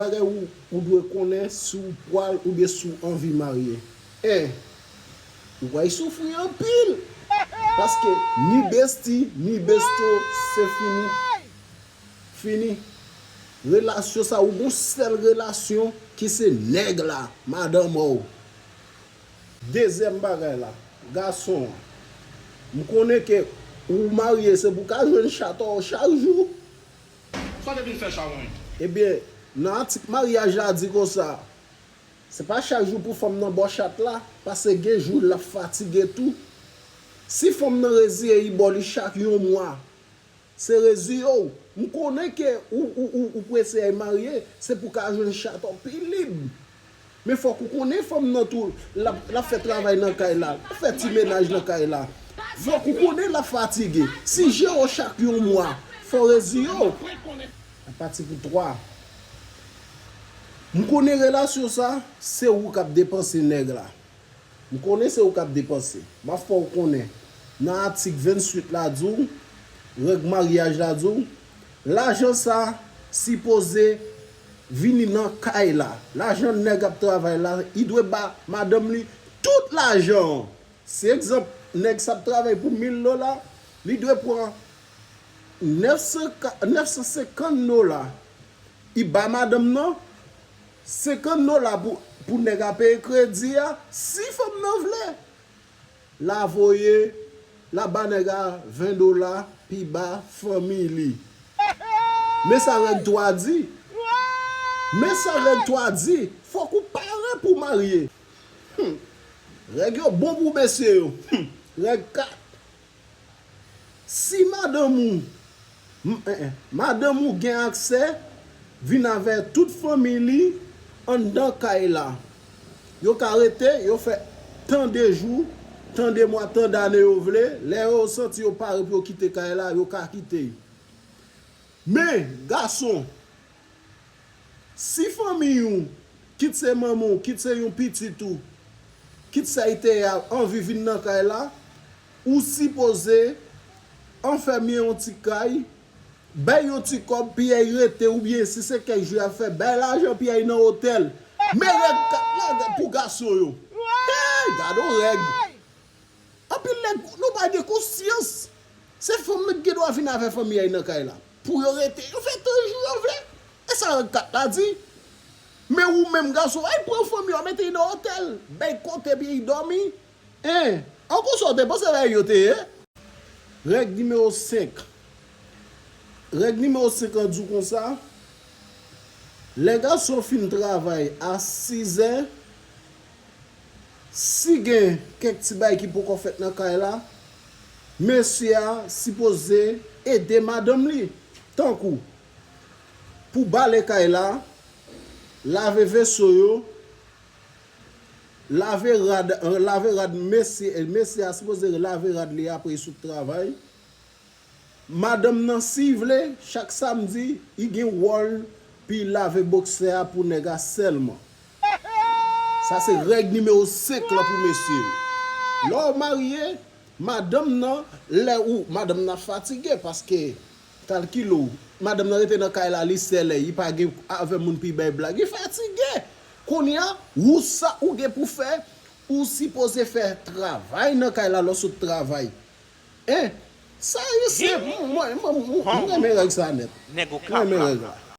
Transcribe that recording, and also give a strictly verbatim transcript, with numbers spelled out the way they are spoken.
bagay ou, ou dwe konnen si w pral oubyen si w anvi marye. En, ou pral soufri anpil. Paske ni besti, ni besto, se fini. Fini. Relasyon sa, ou gon sèl relasyon ki se nèg la, madanm ou. Dezyèm bagay la, gason an. M konnen ke ou marye, se pou ka jwenn chat ou chak jou. Sa w te vin fè, chawony? Ebyen, nan atik maryaj la di konsa, se pa chak jou pou fanm nan ba w chat la, paske gen jou l ap fatige tou. Si fanm nan reziye, li ba w li chak yon mwa, se reziye w. M konnen ke ou, ou, ou, ou prese al marye, se pou ka jwenn chat ou pi lib. Men fòk ou konnen fanm nan tou, l ap, l ap fè travay nan kay la, l ap fè ti menaj nan kay la. Fòk ou konnen l ap fatige. Si jere w chak yon mwa, fò w reziye w. Apati pou twa. M konnen relasyon sa, se ou k ap depanse nèg la. M konnen se ou k ap depanse. M ap fè w konnen. Nan atik venntuit la di w, règ maryaj la di w, lajan sa sipoze vini nan kay la. Lajan nèg ap travay la, li dwe ba madanm li tout lajan an. Si egzanp, nèg sa ap travay pou mil dola, li dwe pran nèf san, nèf san senkant dola. Li ba madanm nan senkant dola pou, pou nèg a peye kredi a. Si fanm nan vle, l a voye, l a ba nèg a ven dola, pi ba fanmi li. Men sa règ twa di. Men sa règ twa di. Fòk ou pare pou w marye. Hmm. Règ yo bon pou mesye yo. Hmm. Règ kat. Si madanm ou, m, en, en, madanm ou gen aksè, vin avè tout fanmi li anndan kay la. Yo ka rete, yo fè tan de jou, tan de mwa, tan dane yo vle. Lè yo santi yo pare pou yo kite kay la, yo ka kite. Men, gason, si fanmi w, kit se manman w, kit se yon pitit ou, kit sa i te ye a, anvi vin nan kay la, ou sipoze anfèmye yon ti kay, bay yon ti kòb, piya y rete, oubyen si se kèk jou y ap fè, bay lajan piya y nan otèl. Men règ kat la pou gason yo. Hey, gade yon règ! Anpil nèg, nou pa gen konsyans. Se fanm nan ki gen dwa vin avè fanmi a y nan kay la. Pou yo rete, yo fè tan jou yo vle. E sa règ kat la di. Men ou menm gason, ay pran fanmi a w, mete y nan otèl. Bay kote pou y dòmi. En, an konsa w te panse bagay yo te ye? Règ nimewo senk. Règ nimewo senk an di w konsa, lè gason fin travay a sizè, si gen kèk ti bagay ki poko fèt nan kay la, mesye a sipoze ede madanm li. Tankou, pou bale kay la, lave veso yo, lave rad, lave rad mesye, mesye a sipoze lave rad li apre li sot travay. Madanm nan, si l vle, chak samdi, li gen wòl pou l lave boksè a pou nèg a sèlman. Sa se règ nimewo senk lan pou mesye yo. Lè w marye, madanm nan, lè ou, madanm nan ap fatige paske kalkile w, madanm nan rete nan kay la, li sèl, li pa gen avè moun pou l bay blag, li fatige. Kounye a, ou sa ou gen pou fè, ou sipoze fè travay nan kay la lè w sot travay. En, sa yo se, mwen, mwen, mwen, mwen renmen règ sa nèt. Mwen renmen règ la.